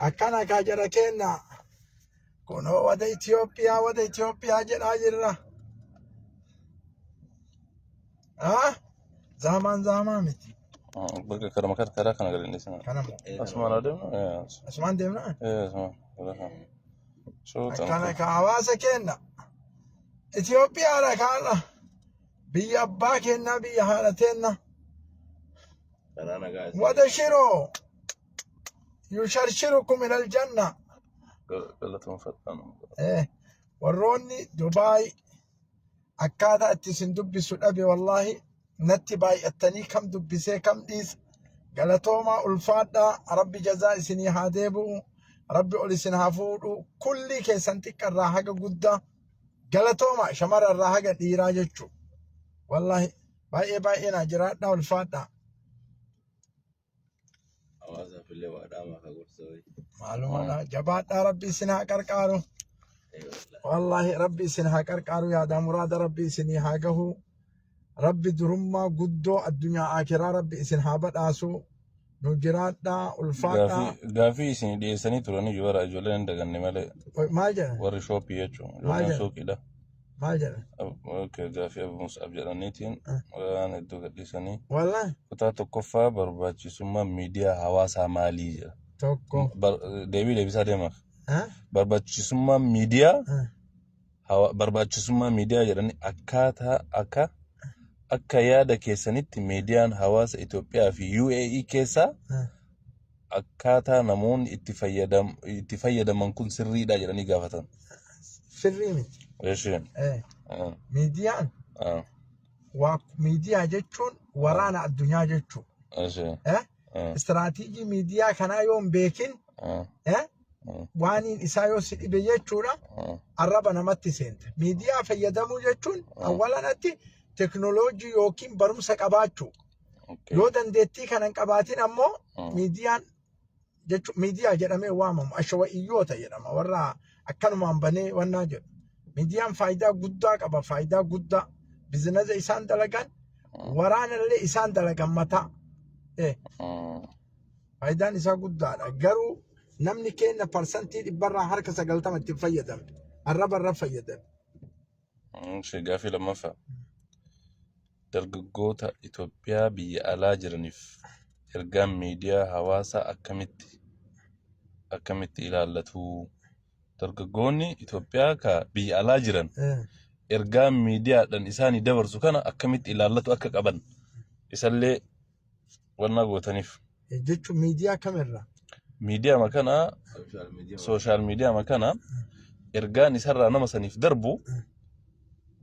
Akkana kaa jara keenna. Kunoo wada Itoophiyaa wada Itoophiyaa jedhaa jirra. Ah? Zaamaan zaamaa miti. Bakka karama kana karaa kana galanne sana. Kana moo? Asumaan adeemna. Asumaan deemnaa? Asumaan. Karaa kana. Suutaan Akkana kun. kaa hawaasa keenna. Itoophiyaadha kaarra. Biyya abbaa keennaa biyya haadha teenna. Karaa nagaa isin Wada shiroo yusharshirukum ilal janna. Galatoonfadhaan. Warroonni Dubaay akkaataa itti isin dubbisu dhabe wallaahi natti baay'attanii kam dubbisee kam dhiisa. Galatoomaa ulfaadhaa rabbi jazaa isinii haa deebi'u. Rabbi ol isin haa fuudhu. Kullii keessan xiqqarraa haga guddaa. Galatooma shamara irraa haga dhiiraa jechuu. Wallaahi baay'ee baay'ee naa jiraadhaa ulfaadhaa. Hawaasaaf illee waa dhaamaa ka gorsa wayi. Maalumadha jabaadhaa rabbi isin haa qarqaaru. Wallaahi rabbi isin haa qarqaaru yaadaa muraada rabbi isinii haa gahu. Rabbi durummaa guddoo addunyaa akiraa rabbi isin haa badhaasu. Nu jiraadhaa ulfaadhaa. Gaafii isin dhiyeessanii turanii bara ijoolleen hin daganne malee Maal jedhan? warri shooppii jechuun Maal ijoolleen jedhan? suuqiidha. Maal jedhan? Okay, gaafii Abu Mus'ab jedhaniitiin waan iddoo gadhiisanii Wallaahi kutaa tokkoffaa barbaachisummaa miidiyaa hawaasaa maalii jedha. tokko. Deebii deebisaa deemaaf. Ah? Barbaachisummaa miidiyaa Ah. Barbaachisummaa miidiyaa jedhanii akkaataa akka yaada keessanitti miidiyaan hawaasa Itoophiyaa fi UAE keessaa akkaataa namoonni itti fayyadaman kun sirriidha jedhanii gaafatan. Sirrii miti. Eshi. Miidiyaan waa miidiyaa jechuun waraana addunyaa jechuudha. Eshi. Istiraatiijii miidiyaa kanaa yoo hin beekin waaniin isaa yoo si dhibe jechuudha arraba namatti seenta. Miidiyaa fayyadamuu jechuun awwalanatti teknooloojii yookiin barumsa qabaachuu. Yoo dandeettii kana hin qabaatin ammoo miidiyaan jechuun miidiyaa jedhamee waamamu ashawa'iyyoota jedhama warra akkanumaan banee wannaa jedhu. Miidiyaan faayidaa guddaa qaba faayidaa guddaa bizinasa isaan dalagan waraanallee isaan dalagan mataa. Faayidaan isaa guddaadha garuu namni keenya parsantii dhibbarraa harka 90 itti hin fayyadamne arraba irra fayyadame. Ishee gaafii lammaffaa. Dargaggoota Itoophiyaa biyya alaa jiraniif ergaan miidiyaa hawaasaa akkamitti ilaallatu? Dargaggoonni Itoophiyaa ka biyya alaa jiran ergaa miidiyaadhaan isaanii dabarsu kana akkamitti ilaallatu akka qaban isallee wannaa gootaniif. Jechuun miidiyaa kamirra? Miidiyaa kana Social media. Social media kana ergaan isarraa nama saniif darbu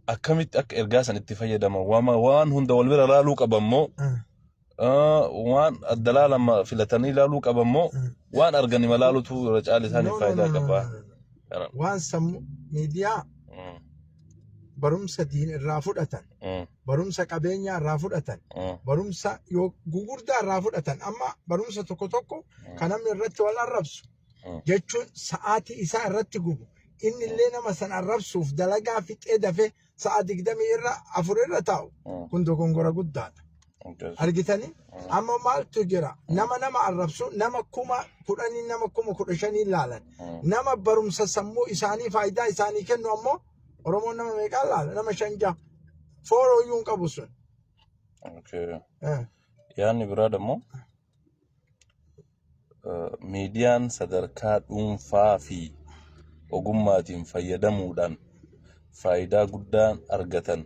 akkamitti akka ergaa san itti fayyadaman waan hunda wal bira laaluu qaban moo waan adda laalama filatanii laaluu qaban moo waan argani malaalutu irra caala isaaniif No, no, faayidaa no, no, qaba. no, no. Kana. Waan sammuu miidiyaa barumsa diin irraa fudhatan, barumsa qabeenyaa irraa fudhatan, barumsa yoo gugurdaa irraa fudhatan amma barumsa tokko tokko kan namni irratti wal arrabsu jechuun sa'aatii isaa irratti gubu. Inni illee nama san arrabsuuf dalagaa fixee dafee sa'a 24 irra taa'u kun dogongora guddaadha. Argitanii? Amma maaltu jira? Nama nama arrabsu nama 10,000 nama 15,000 laalan. Nama barumsa sammuu isaanii faayidaa isaanii kennu ammoo Oromoon nama meeqaan laala? Nama shan jaha. Foorooyyuu hin qabu sun. Yaadni biraa immoo miidiyaan sadarkaa dhuunfaa fi ogummaatiin fayyadamuudhaan faayidaa guddaan argatan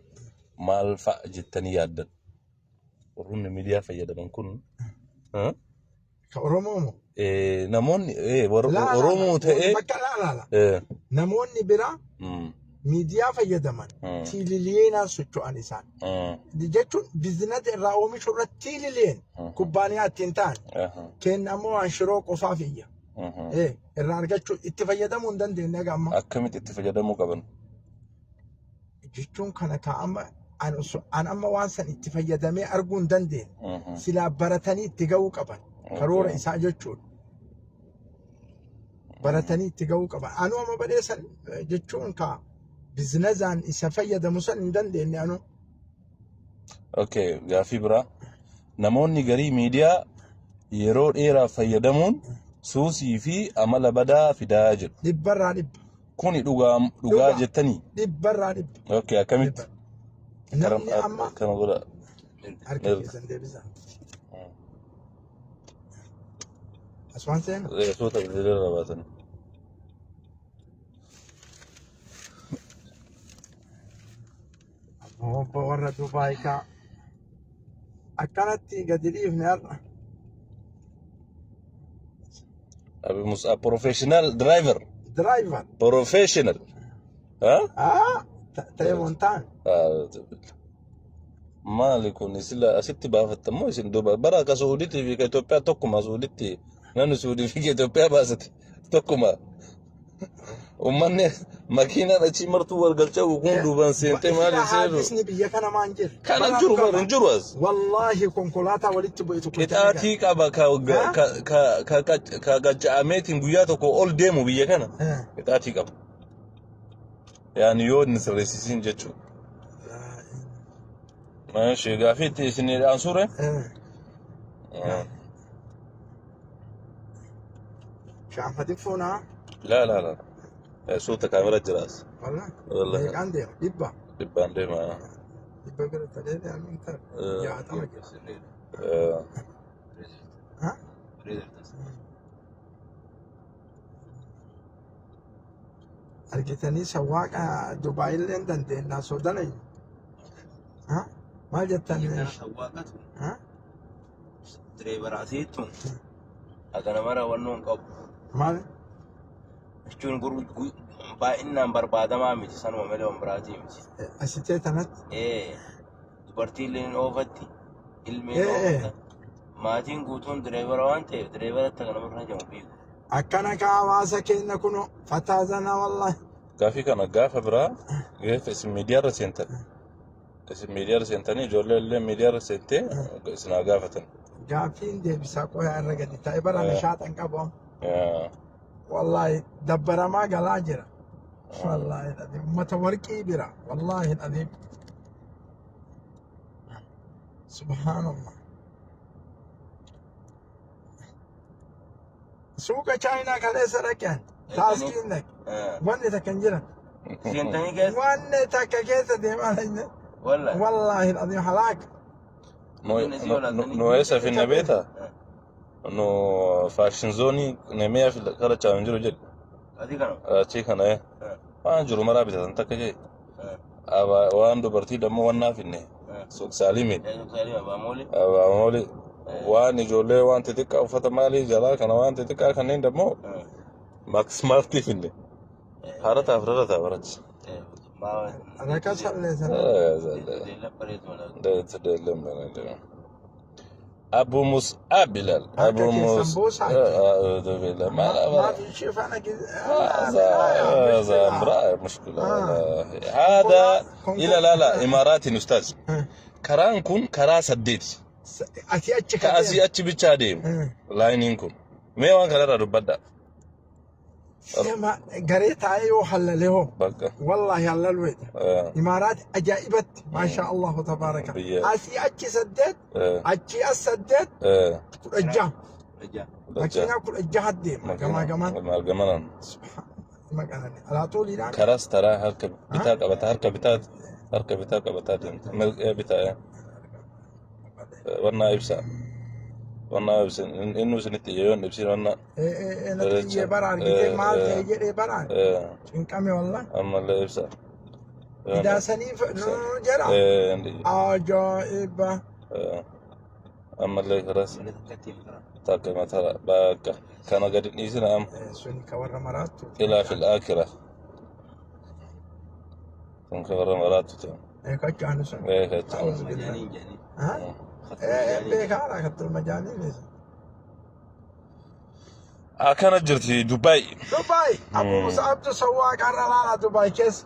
maal fa'a jettanii yaaddan? Warroonni miidiyaa fayyadaman kun Ka Oromoo moo? Namoonni warra Laa, laa, Oromoo laa. ta'ee Bakka laa laa laa. Namoonni biraa miidiyaa fayyadaman tiililiyeenaan socho'an isaan. Jechuun biizinasa irraa oomishuu irratti tiililiyeen kubbaaniyaa ittiin ta'an. Kenna ammoo waan shiroo qofaaf iyya. Irraa argachuu itti fayyadamuu hin dandeenye haga ammaa. Akkamitti itti fayyadamuu qaban? Jechuun kana ka amma an amma waan san itti fayyadamee arguu hin dandeenye. Silaa baratanii itti ga'uu qaban. Karoora isaa jechuudha. Baratanii itti ga'uu qaban. Anuu amma badhee san jechuun ka bizinazaan isa fayyadamu san hin dandeenye anuu. Okay, gaaffii biraa. Namoonni garii miidiyaa yeroo dheeraaf fayyadamuun Suusii fi amala badaa fidaa jedhu. Dhibbarraa dhibba. Kuni dhugaa dhugaa Dhugaa. jettanii? Dhibbarraa dhibba. Okay, akkamitti? Namni amma Akkana godha. harka keessan deebisaa. Asumaan seena. Suuta bilbilarra baatan. Obbo warra Dubaay kaa. Akkanatti gadi dhiifne har'a. Abi Musa professional driver. Driver. Professional. Ha? Ah, ta'ee montaan. Maali kun sila asitti baafatta moo isin duuba bara akka Suudiitii fi ka Itoophiyaa tokkuma? Suuditti namni Suudii fi ka Itoophiyaa baasate tokkuma. Uummanni makiinaan achii martuu wal galchaa kun duubaan seentee maali Sila seenu? Haadisni biyya kana maan jiru. Kana hin jiru, bara hin jiru as. Wallaahi konkolaataa walitti bu'e tokko. Qixaatii qaba ka ka ka ka ka qaca'ameetiin guyyaa tokko ol deemu biyya kana. Qixaatii qaba. Yaani yoo inni sirreessisiin jechuudha. Maashi gaafii itti isin aansuure? Shaanfati fuunaa. La la la. Suuta kaamera jiraas. Wallah. Wallahi. Meeqaan deema? Dhibba. Dhibbaan deema. Dhibba bira ta'ee deemuun ta'a. 60 jira. Ha? Argitanii sawwaaqa Dubaayillee hin dandeenya soodana. Ha? Maal jettan? Sawwaaqatu Ha? Driver asiittu hagana mara wannoo hin qabu. Maal? Jechuun baay'inaan barbaadamaa miti, sanuma malee waan biraatii miti. Asitee tanatti. Ee, dubartiillee ni oofatti, ilmeen oofata. Maatiin guutuun driver waan ta'eef driveratti hagana marra hajamu beeku. Akkana ka hawaasa keenya kun fataazana wallahi. Gaafii kana gaafa biraa gaafa isin miidiyaarra seentan. Isin miidiyaarra seentanii ijoollee illee miidiyaarra seentee isin haa gaafatan. Gaaffiin deebisaa qoyaa irra gadi ta'e bara nishaaxan qabu. Wallahi dabbaramaa galaa jira. Wallahi dhadhi ummata warqii bira. Wallahi dhadhi. Subhaanallah. Suuqa Chaayinaa kaleessa dhaqan. Taaskiin dhaqe. Wanni takka hin jiran. Seentanii keessa? Wanni takka keessa deemaa hin Wallahi. Wallahi dhadhi halaaka. Nu eessa finna beeta? Nu fashion zone nemee kara caalu jiru jedhu. Adii kana? Achii kana waan jiru maraa bitatan takka jee. Waan dubartii dammoo wannaa finne. Suuq Saalimiin. Abaamooli. Waan ijoollee waan xixiqqaa uffata maalii jalaa kana waan xixiqqaa kanneen dammoo Max Martii finne. Harataaf rarataa barachi. Rakkoo sallee sana. Abu Mus'ab Bilal. Harka Abu keessan Mus. buusaa. ما ما في شيء فانا هذا هذا امرأة مشكلة. هذا إلى لا لا إماراتي أستاذ. Karaan kun karaa saddeeti. Asii achi Ka asii achi bichaa deemu. Lineiin kun. Mee waan kanarraa dubbadhaa. Nama garee taa'ee yoo hallalee hoo. Bakka. Wallahi hallaluudha. Imaaraat ajaa'ibatti maasha Allahu tabaaraka. Asii achi saddeet, achii as saddeet, 16. Makiinaa 16 deema gamaa gamaan. Gamanaan. Maqanani alaa tuuliidhaan. Karaas taraa harka bitaa qabata, harka bitaa, harka bitaa qabataa deemta. Mirga bitaa. Wannaa ibsa. Wannaa ibsa. Inni isinitti yoo hin ibsin wannaa. Natti iyyee bara argitee maal ta'e jedhee baraan cinqame wallah. Ammallee ibsa. Idaasanii jedha. Ajaa'iba. Ammallee karaas takka mataa bakka kana gadi dhiisina amma. Suni ka warra maraattu. إلى في الآخرة kun ka warra maraattu ta'e. Kachaanu sun. Ee kachaanu. أعوذ بالله. ها؟ Beekaadha kattul majaaniin. Akkana jirti Dubaay. Dubaay Abu Musa'abtu sawwaa qarra laala Dubaay keessa.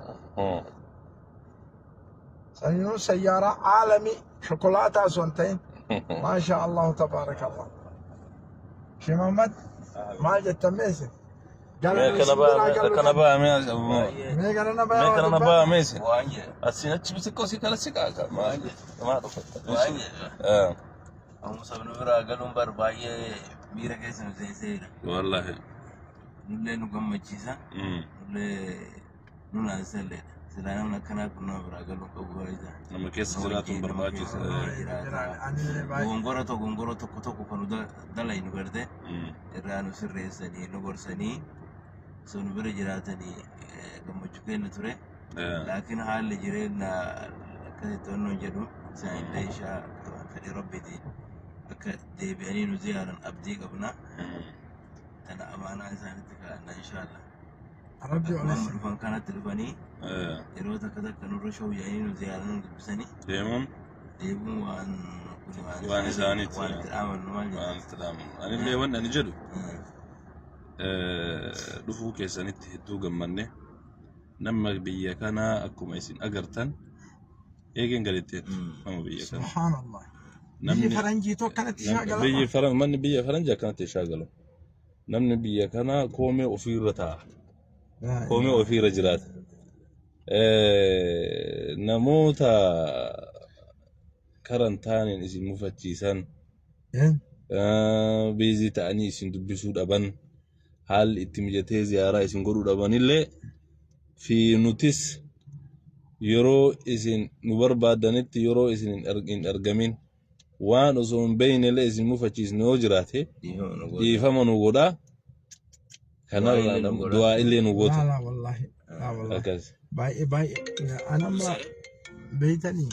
Saniinuu sayyaaraa caalamii shokolaataa osoo hin ta'in. Maasha Allahu tabaaraka Allah. Shee Muhammad maal jettan meesi? Mee kana baa kana baa mee Mee kana na mee baa kana na baa meesi. Waan jedhe. Asiin achi xiqqoo si kala si qaqa. Maal maa dhufatta? Waan jedhe. Amma sabni biraa galuun bar baay'ee Miira keessa nu seenseera. Wallaahi. Nullee nu gammachiisa. Nullee nu naasisalleedha. Silaa namni akkanaa kun nama biraa galuu qabu baay'isa. Nama keessa Nama jiraatuun wajjin nama barbaachisa. keessa jiraata. Anillee baay'ee. Gongora tokko gongora tokko tokko kan nu dalaynu garte irraa nu sirreessanii nu gorsanii osoo nu bira jiraatanii gammachuu kenna ture. Laakiin haalli jireenya akkasitti onnoo jedhu isaanillee ishaa fedhii rabbiitiin akka deebi'anii nu ziyaaran abdii qabna. Tana amaanaa isaanitti kaa'anna inshaallah. Rabbi Akkuma oles. dhufan kanatti dhufanii yeroo takka takka nurra shooyyanii nu ziyaaran nu dubbisanii Deemuun deebiin waan kun waan isaaniiti. Waan itti dhaamannu maal Waan jedhu. itti dhaamannu. Anillee wanni ani jedhu dhufuu keessanitti hedduu gammanne. Nama biyya kanaa akkuma isin agartan eegeen gaditti nama biyya kanaa. Subhaanallah. Biyyi faranjiitu akkanatti shaagalama. Biyyi faran manni biyya faranjii akkanatti shaagalu. Namni biyya kanaa koomee ofiirra taa'a. Koomee ofiirra jiraata. Namoota karan taaniin isin mufachiisan, busy ta'anii isin dubbisuu dhaban, haalli itti mijatee ziyaaraa isin godhuu dhabanillee fi nutis yeroo isin nu barbaadanitti yeroo isin hin argamin waan osoo hin beeknellee isin mufachiisne yoo jiraate Dhiifama nu godha. Dhiifama nu godhaa. Kanarraa Du'aa illee nu godha. Du'aa illee nu goota. Laa laa wallaahi. Laa wallaahi. Akkas. Baay'ee baay'ee. Anamma beeytanii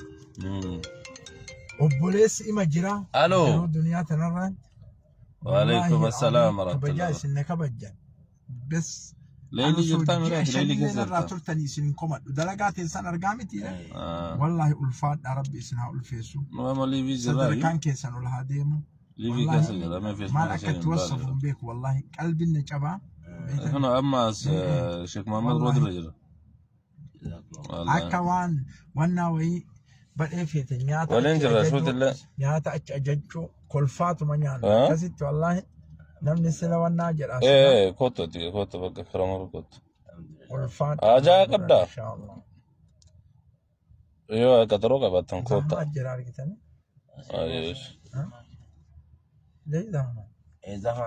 obboleessi ima jira. Aloo. Yeroo duniyaa tanarraan. Waalaikum assalaam Kabajaa warahmatullahi. isin na kabajjan. Bes. Leelii jirtaa Ji'a miraati leelii shanillee keessa narraa jirta. turtanii isin hin komadhu. Dalagaa teessan argaa miti. Wallaahi ulfaadhaa Rabbi isin haa ulfeessu. Nama liivii jirraa. Sadarkaan keessan ol haa deemu. Liivii Wallaahi keessa jira. Mee maal feesbuuka akka ishee itti hin wasafu baane. hin beeku wallaahi qalbiin na cabaa. Beektan? Kun ammas Sheekh Muhammad Wallaahi. Roodira jira. Wallaahi. Akka waan wannaa wayii badhee feete nyaata Waliin achi jirra ajajuu shuutillee. Nyaata achi ajajuu kolfaatuma nyaanna Ah? akkasitti wallaahi namni sila wannaa jedha sila Ee kottu ati kottu bakka karamar kottu. ulfaadha Haajaa qabdaa? inshaallah. Yoo qaxaroo qabaattan kotta. Zahmaa jira argitanii. Ayeesh. Lee zahmaa. Zahmaa.